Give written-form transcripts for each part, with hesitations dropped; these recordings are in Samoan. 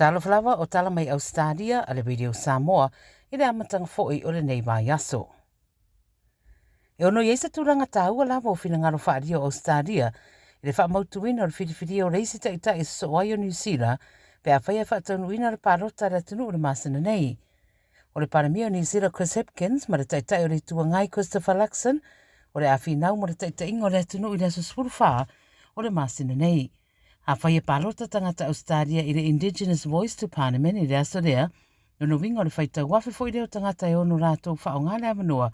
Talofa lava o tala mai Ausetalia a le Radio Samoa i le amataga foi o lenei vaiaso. E ono i ai se tulaga taua lava o finagalo faaalia o Ausetalia i le faamautuina o le filifilia o le isi taitai e sosoo ai o Niu Sila pe afai e faataunuuina le palota a le atunuu i le masina nei. O le Palemia o Niu Sila Chris Hipkins ma le Taitai o le Itu Agai Christopher Luxon o le a finau mo le taitaiga o le atunuu i le aso 14 o le masina nei. Afai e palota tagata Ausetalia i le Indigenous Voice to Parliament i le aso lea, lona uiga o le faitau afe foi lea o tagata e ono latou faaaoga le avanoa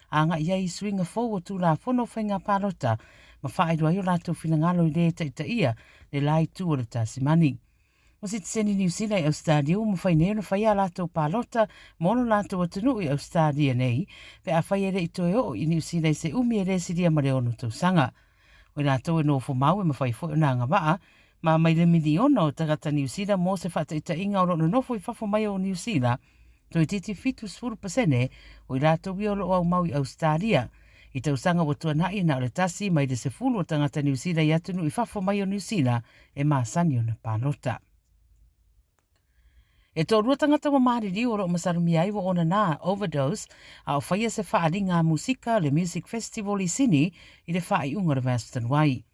agai ai i suiga fou o Tulafono o Faiga Palota ma faailoa ai o latou finagalo i le taitaia le la itu o le Tasimani. O sitiseni Niu Sila i Ausetalia ua mafai nei ona fai a latou palota mo lo latou atunuu i Ausetalia nei pe afai e le i toe oo i Niu Sila i se umi e le silia ma le ono tausaga. O i latou e nofo mau e mafai foi ona agavaa ma mai le miliona o tagata Niu Sila mo se faataitaiga o lo o nonofo i fafo mai o Niu Sila, toeitiiti 70% o i latou ia o lo o aumau i Ausetalia. I tausaga ua tuanai, na o le tasi mai le sefulu o tagata Niu Sila i atunuu i fafo mai o Niu Sila e masani ona palota. E toalua tagata ua maliliu o lo o masalomia ai ua onana, overdose, a o faia se faaaliga a musika, le Music Festival i Sini i le faaiuga o le vaiaso talu ai.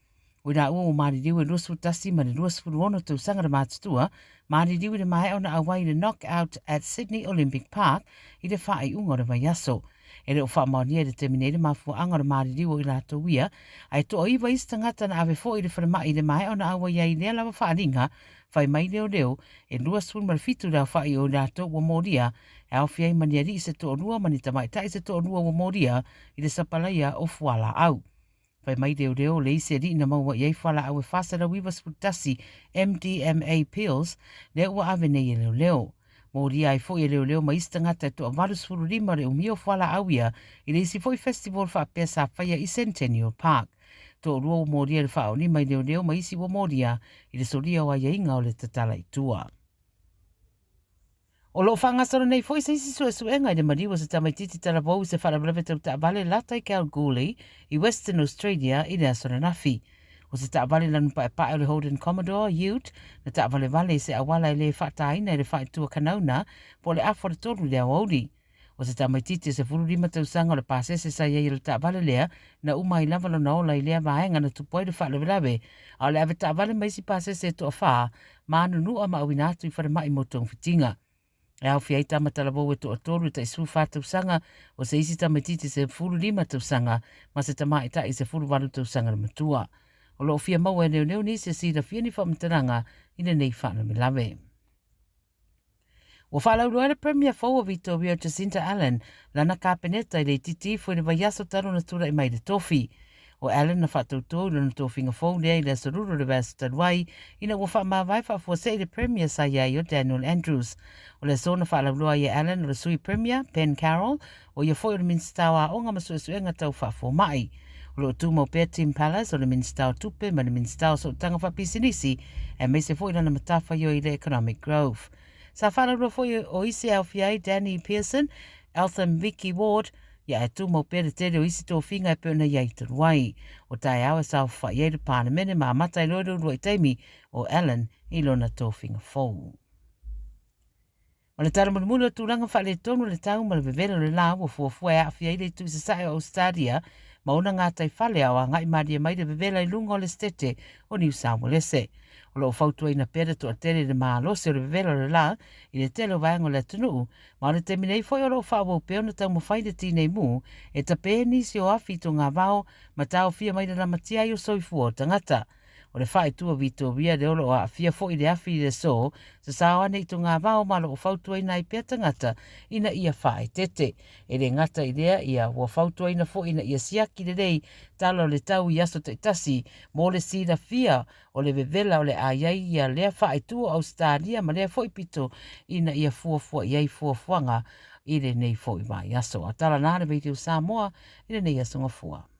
O i laua ua maliliu e 21 ma le 26 tausaga le matutua, maliliu i le maea ona auai i le Knockout at Sydney Olympic Park i le faaiuga o le vaiaso. E le o faamaonia i le taimi nei le mafuaaga o le maliliu o i latou ia, ae toaiva isi tagata na ave foi i le falemai i le maea ona auai ai i lea lava faaaliga. Fai mai leoleo, e 27 le aofai o i latou ua molia, e aofia ai ma ni alii se toalua ma ni tamaitai se toalua ua molia i le sapalaia o fualaau. Fai mai leoleo, le isi alii na maua i ai fualaau e 491 MDMA pills, lea ua ave nei e leoleo. Molia ai foi e leoleo ma isi tagata e toa 85 le umi o fualaau ia i le isi foi festival faapea sa faia i Centennial Park. Toalua ua molia i le faaolima i leoleo ma isi ua molia i le solia o aiaiga o le tatala i tua. O lo o faagasolo nei foi se isi suesuega i le maliu o se tamaitiiti talavou i se faalavelave tau taavale lata i Kalgoorlie i Western Australia i le aso ananafi. O se taavale lanu paepae o le Holden Commodore Ute na taavalevale i se auala e le faataina i le faaitua Kanowna po o le afa o le tolu i le aoauli. O se tamaitiiti e 15 tausaga o le pasese sa i ai i le taavale lea, na uma ai lava lona ola i lea vaega na tupu ai le faalavelave, a o le ave taavale ma isi pasese e toafa, manunua ma auina atu i falemai mo togafitiga. E aofia ai tama talavou e toatolu e tai 14 tausaga, o se isi tamaitiiti e 15 tausaga ma se tamaitai e 18 tausaga le matua. O lo o fia maua e leoleo nisi e silafia ni faamatalaga i lenei faalavelave. Ua faalauiloa le Premier fou o Vitoria Jacinta Allan lana Kapeneta i le itiiti ifo i le vaiaso talu ona tulai mai i le tofi. O Allan na faatauto i lona tofiga fou lea i le aso Lulu o le vaiaso talu ai ina ua faamavae faafuasei le Premier sa i ai o Daniel Andrews. O le aso na faalauiloa ai e Allan o le Sui Premier, Ben Carroll, o ia foi o le Minisita o Aoga ma Suesuega Tau Faafomai. O lo o tumau pea Tim Pallas o le Minisita o Tupe ma le Minisita o Sootaga Faapisinisi, aemaise foi lana matafaioi i le Economic Growth. Sa faalauiloa foi o isi e aofia ai Danny Pearson, Eltham Vicky Ward, ia ae tumau pea le tele o isi tofiga e pei ona i ai talu ai. O taeao e saofafai ai le Palemene ma amata ai loa le uluai taimi o Allan i lona tofiga fou. O le tala mulimuli o tulaga faaletonu o le tau ma le vevela o le la ua fuafua e aafia ai le itu i sasae o Ausetalia ma ona gataifale a o agai malie mai le vevela i luga o le Setete o Niu Saualese. O lo o fautuaina pea le toatele i le malosi o le vevela o le la i le tele o vaega o le atunuu, ma o le taimi nei foi o lo o faaauau pea ona taumafai le tinei mu e tape nisi o afi i togavao ma taofia mai le lamatia ai o soifua o tagata. O le faaitu o Vitoria lea o lo o aafia foi le afi i le aso, sasao ane i togavao ma lo o fautuaina ai pea tagata ina ia faaeteete. E le gata i lea, ia ua fautuaina foi ina ia siaki lelei tala o le tau i aso taitasi mo le silafia o le vevela o le a i ai ia lea faaitu o Ausetalia ma lea foi pito ina ia fuafua i ai fuafuaga i lenei foi vaiaso. A tala na le Radio Samoa i lenei aso Gafua.